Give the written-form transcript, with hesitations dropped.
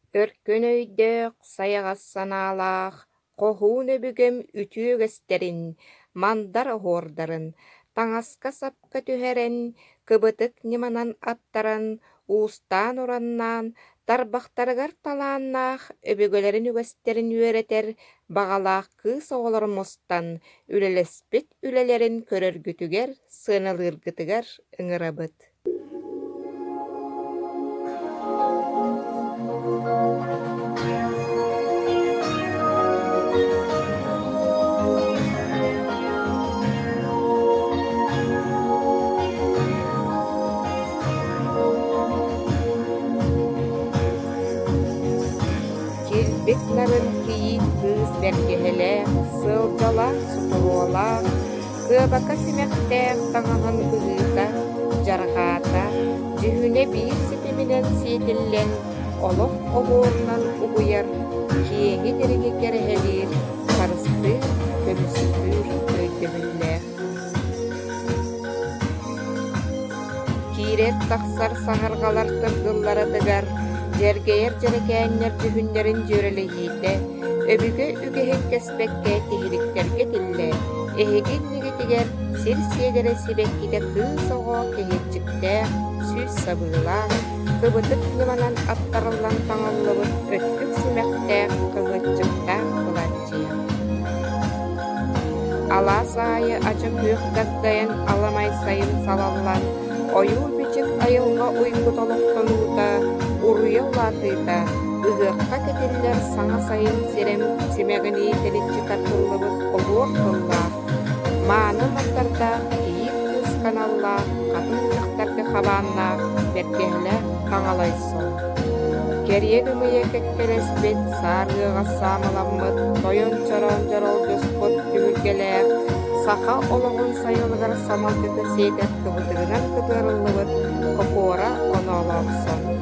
Өркөн өйдөөх, сайаҕас санаалаах, хоһуун өбүгэм үтүө үгэстэрин, мандар оһуордарын таҥаска-сапка түһэрэн, кыбытык ньыманан аттаран, уустаан-ураннаан, тарбахтарыгар талааннаах өбүгэлэрин үгэстэрин үөрэтэр баҕалаах кыыс оҕолор мустан үлэлэспит үлэлэрин көрөргүтүгэр, сыаналыыргытыгар ыҥырабыт. Килбик нарын кийиит кыыс бэргэһэлээх, сыалдьалаах, сутуруолаах, кыабака симэхтээх таҥаһын быһыыта, дьарҕаата, дьүһүнэ биир ситиминэн сиэтиллэн, олох оһуорунан угуйар, киэҥи-дириҥи кэрэһэлиир, харыстыыр, көмүскүүр өйдөбүллээх. Киирэр-тахсар саһарҕалар тыргылларатыгар, дьэргэйэр дьэрэкээннэр дьүһүннэрин дьүөрэлэһиитэ, өбүгэ үгэһин кэспэккэ тиһиликтэргэ тиллэ, эһиги иннигитигэр сир сиэдэрэ сибэккитэ кыыс оҕо кэһиэччиктээх, сүүс сабыылаах, кыбытык ньыманан аттарыллан таҥыллыбыт өттүк симэхтээх, кыбыаччыктаах былааччыйа. Алаас аайы ача күөх дагдайан аламай сайын салаллан, ойуу-бичик айылҕа уйгут олохтонуута, уруйа улаатыыта, ыһыахха кэтиллэр саҥа сайын сирэм симэҕинии тэличчи тардыллыбыт оһуор тыллаах, мааны мандардаах кийиит кыыс каналлаах, хатыҥ дьахтарга хабааннаах, бэргэһэлээх хаҥалай сон. Кэриэн ымыйа кэккэлэспит, саар ыаҕас саамыламмыт, тойон чороон дьоролдьуспут түһүлгэлээх, саха олоҕун сайылыгар самалдьыта сиэтэр кыбытыгынан кытыарыллыбыт кокуора оноолоох сон.